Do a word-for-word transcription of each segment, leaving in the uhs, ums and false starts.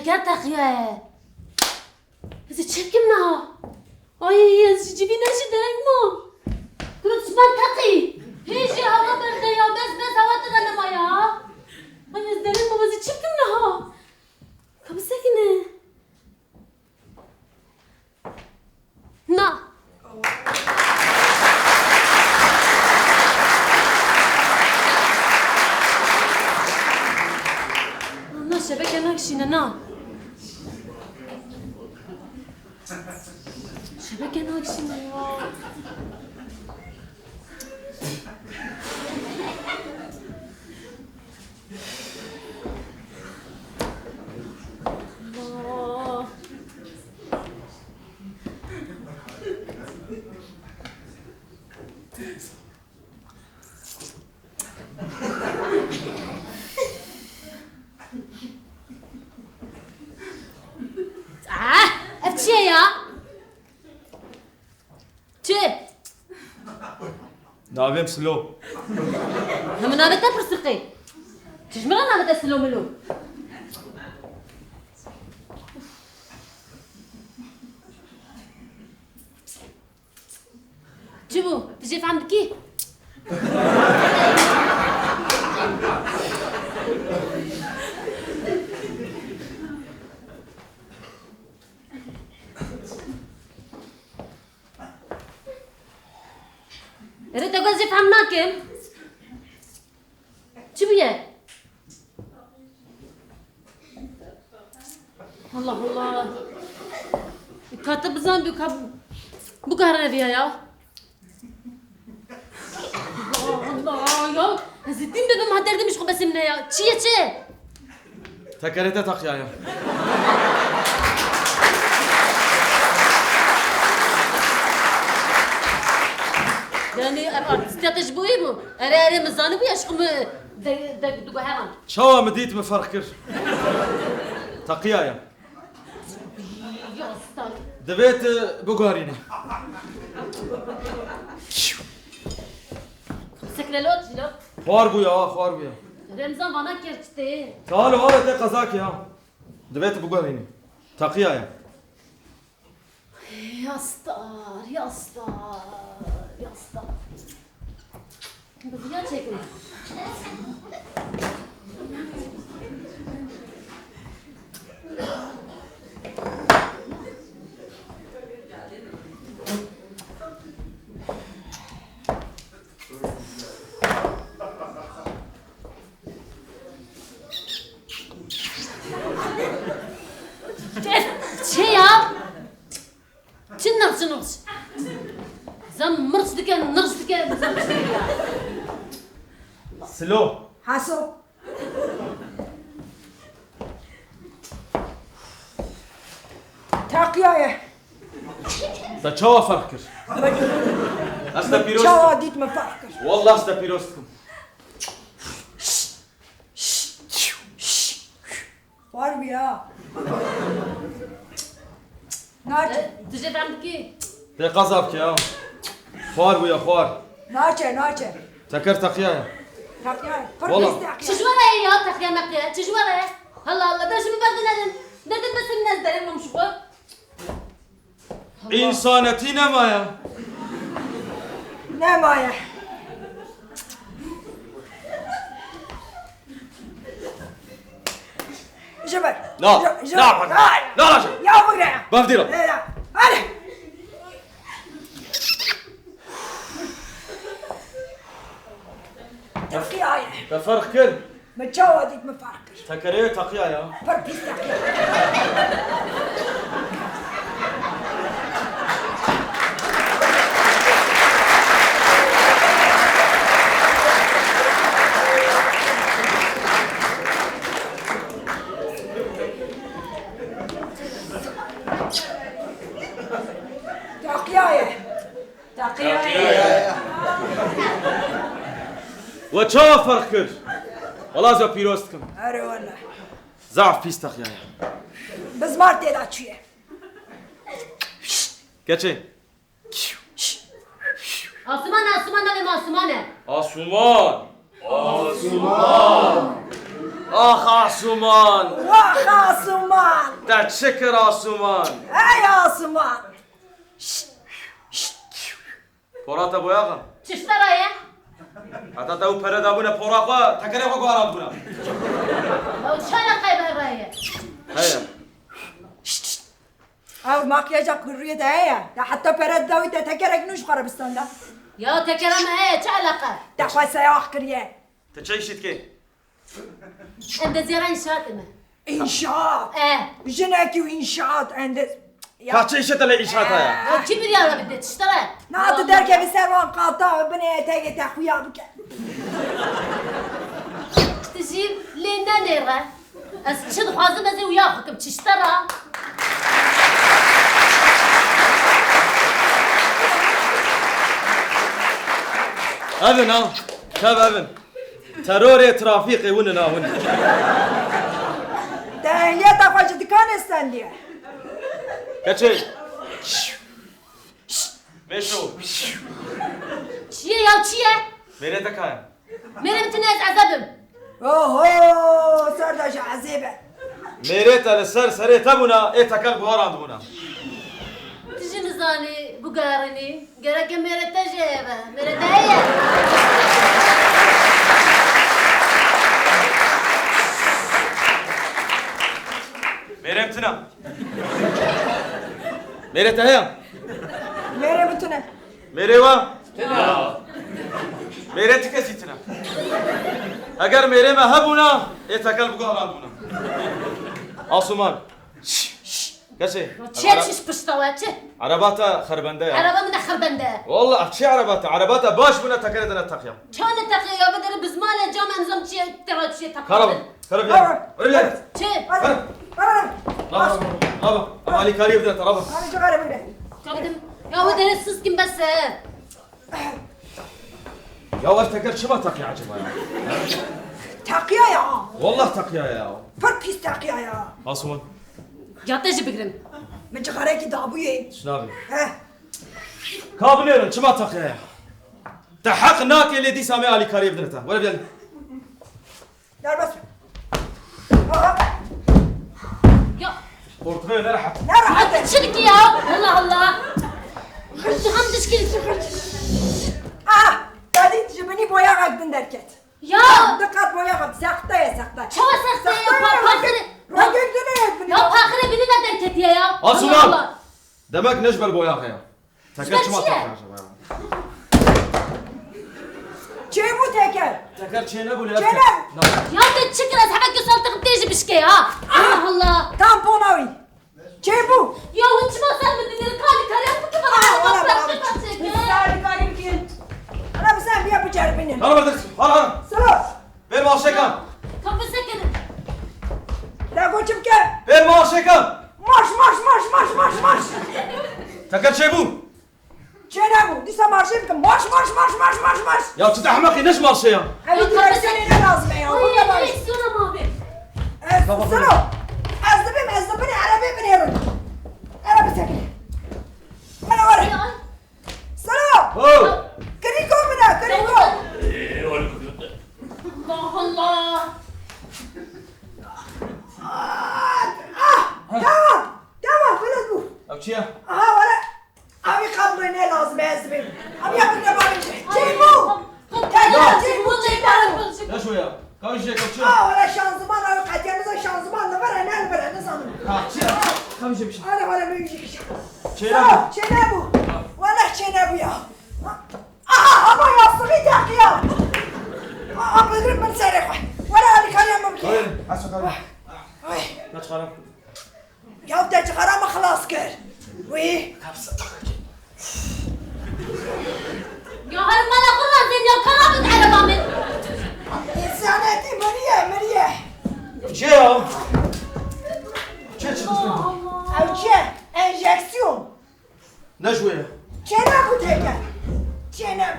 Ger teqiya ye. Ez ê çi bikim niha? Ay, ez ji civîna jî dereng mam. Kuro çiman teqî. Hê jî hava berde ya, bes, bes, hava te de nema ya. Ay, ez dereng mam, ez ê çi bikim niha? Ka bisekine. Na. Na, şebeke nakişîne, na. Şebeke nakişîne ya. Allah. Ah, ev çi ye ya? Çi? Navê min Silo. Hemû navê te pirsirqê. Çi ji min re navê te Silo Milo? Çi bû? Tu jê fehm dikî? Erê, te got ez jê fehm nakim. Çi bûye? Allah Allah. Ka te bizanibû ka biguherîne vêya ya. Allah Allah ya. Ez ê dîn bibim ha derdê min ji xwe besimîne ya. Çi ye çi? Tekerê te teqiyaye. Yanî ev artîstiya te ji bo wê bû? Erê, erê, min zanibû ya ji xwe min de, de, diguherand. Çawa min dît, min ferq kir. Teqiyaye. Ya star. Divê tu biguherînî. Sekre lo, çilo. Xwar bû ya, xwar bû ya. Remzan vana kir çi tê? Kalo, wala te qeza kir ya. Divê tu biguherînî. Teqiyaye. Ya star, ya star, ya star. Bi viya çêkim. Çi ya? Çi nirç nirç? Zem mirç dike, nirç dike, zem çi dike? Silo. Haso. Teqiyaye. Te çawa ferq kir? Ez te pîroz dikim. Çawa dît min ferq kir? Wallah ez te pîroz dikim. Xwar bû ya. Naçe. Tu jê fehm dikî? Te qeza bike ya. Xwar bû ya, xwar. Naçe, naçe. Teker teqiyaye. Teqiyaye. Pir pîs teqiyaye. Çi ji we re ye ya teqiya meqiya? Çi ji we re ye? Allah Allah, de ji min berdinedin. Derdin besimîne, ez derê mam ji xwe. Însanetî nemaye. Nemaye. Ji ber. Na, ji ber. Na, na, na, na. Ya bigre. Bavdî re. Lê, lê. Hadi. Teqiyaye. Te ferq kir. Min çawa dît min ferq kir. Tekerê teqiya ya. Pir pîs teqiya. Teqiya ye. Teqiya ye. We çawa ferq kir? Wela ez we pîroz dikim. Erê wele. Zaf pîs teqiya ye. Bizmar tê de çûye. Keçê. Asuman, asuman, navê min asuman e. Asuman. Asuman. Ax Asuman! Wax Asuman! Te çi kir Asuman? Hey Asuman! Şşt! Şşt! Pora te boyaxa? Çi ji te re ye? Heta te ew pere dabûne pora xwe, tekerê xwe guharandibûne. Ew çi eleqeyê me re ye? Heye. Şşt, şşt. Ew makyaja ku rûyê te heye. Te heta pere dida wî, te tekerek nû ji xwe re bi stenda. Ya tekera me heye, çi eleqe? Te xwe seyax kiriye. Te çi îşî dikê? Endeziyara înşaatê me. Înşaat? E. Jinekî û înşaat endez-, ya. Ka çi îşê te lê înşaata ye? Ya kî biryara bide, çi ji te re? Na tu derkevî ser wan qata binê etegê te xuya bike. Tu jî lê nenêre. Ez çi dixwazim ez ê wiya xwe kim, çi ji te re? Ev in ha. Tev ev in. Terorê trafîkê win in a win. Te ehliyeta xwe ji dikanê stendiye. Keçê. Mêşo. Çi ye ya, çi ye? Mêrê te ka ye? Mêrê min tune, ez ezeb im. Oho, ser de ji ezêb e. Mêrê te li ser serê te bûna, ê tekel guharandibûna. Tu jî nizanî, guherînî. Gereke mêrê te jî heye be. Mêrê te heye. Mêrê min tune. Mêrê te heye? Mêrê min tune. Mêrê we? Tune. Mêrê ti kesî tune. Eger mêrê me hebûna, ê tekel biguherandibûna. Asuman. Şş, şş. Kesê. Çi ye, çi ji pişta we, çi? Ereba te xerbende ya. Ereba min ne xerbende. Wallah, çi ereba te? Ereba te baş bûne, tekerê te neteqiya. Ça neteqiya ya, bi dere bi zimanê cam em zam çi ye, te re çi ye teqiya. Karabin, karabin. Karabin. Öyle bir yer. Çi? Karabin. Karabin. Lava, lava. Ama alîkariyê bidin te, lava. Hadi çıkar bile. Karabin. Ya bi dere sus kim bes e. Ya ev teker çima teqiya acaba ya? Teqiya ya. Wallah teqiya ya. Pir pîs teqiya ya. Asuman. Ya te jî bigirin. Min cixarekî dabûyê. Şinavê. He. Ka binêrin, çima teqiya ya? Te heq nake lê dîsa me alîkariyê bidin te. Were biyan. Derbas be. Aha. Ya. Portföyü ne rahat. Ne rahat. Hadi çirki ya. Allah Allah. Hadi dişki. Aha. Dadi ji binî boyaxek din derket. Ya. Diqat boyaxek. Sexte ye, sexte. Çawa sexte ya? Sexte ye, pa-, paxire. Rengek din ye binî. Ya paxire binî de derketiye ya. Asuman. Allah Allah. Demek ne ji ber boyaxê ya. Teker çima teker acaba ya? Çêbû teker. Teker çênebû lê. Çêne. Ya te çi kir, ez hevekê saltixim tê jî bişkê ha. Allah Allah. Tampona wî. Çêbû. Ya hûn çima ser min dinêrin? Ka alîkarî bikin bana. Ah, wala bana. Alîkarî bikin. Ana bi sen biya biceribînin. Hala berdir. Hala hala. Silo. Bêr maaşekan. Kapı sekirin. Te got çi bike? Bêr maaşekan. Marş, marş, marş. Teker çêbû. Çênebû. Dîsa marşê bikim. Marş, marş, marş. Ya çi te ehmeqî, ne ji marşê ya? Evî direksiyonê ne lazim e ya. Oy, direksiyona mavê. Ez, Silo. Ez dibêm, ez dibêm, erebê binêrim. Erebê sekinê. Bana were. Silo. Ho. Krîko bide, krîko. Allah Allah. Ah, ah, tamam. Tamam, xelas bû. Ev çi ye? Aha, were. Abi kabloyu ne lazim, ez dibêm. Abi ya bir de bana bir şey. Çêbû. Çêbû, çêbû, çêbû. Ne şu ya? Ka jê ka çi? Ah, were şanzıman abi, qetiyemize şanzıman ne var, ne var, ne sanırım. Ha, çi? Ka jê bir şey. Ana, were bir şey. Çênebû. Çênebû. Were çênebû ya. Aha, ama yastığı teqiya. Aha, bildirim bin serê xwe. Were alîkariya min bike. Hayır, asıkalım. Ay. Kaç karam? Ya te cixara min xilas kir. Wî. Ya her mala xwe razên ya, ka rabin ereba min. Însanetî miriye, miriye. Çi ya? Çi, çi? Ew çi? Enjeksiyon. Ne ji wê ye? Çênebû teke. Çênebû.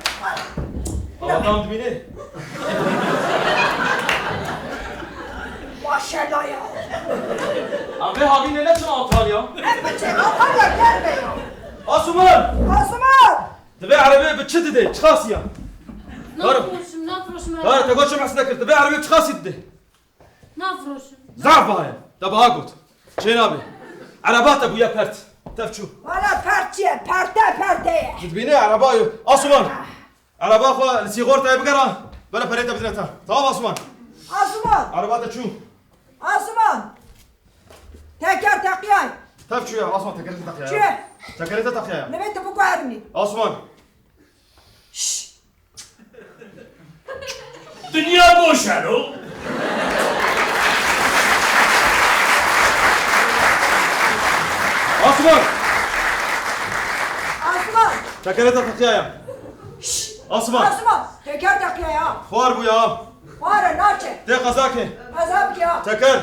Allah'tan dibînê. Maşallah ya. Abi, havînê ne çi atal ya? Em biçin, atal ya, gelme ya. Asuman! Asuman! Divê erebê bi çi didê? Çiqasî ya? Nafiroşim, nafiroşim. Kare, te got çi mesele kir? Divê erebê çiqasî didê? Nafroşim. Zaf baye. Te baha got. Çê nabe. Ereba te bûye pert. Tev çû. Wala pert çi ye? Perte perte ye. Tu dibînî ereba yo. Asuman. Ereba xwe li sîxortayê bigera. Bere perê te bidine te. Tamam Asuman. Asuman. Ereba te çû. Asuman. Teker teqiyay. Tev çû ya. Asuman tekerê te teqiya ya. Çi? Tekerê te teqiya ya. Nebe tu biguherînî. Asuman. Şşş. Dinya boş ero. Asuman! Asuman! Tekerê te teqiya ya. Şşş! Asuman! Asuman! Teker teqiya ya. Xwar bû ya. Xwar e, naçe. Tê qeza ke. Qeza bike ya. Teker.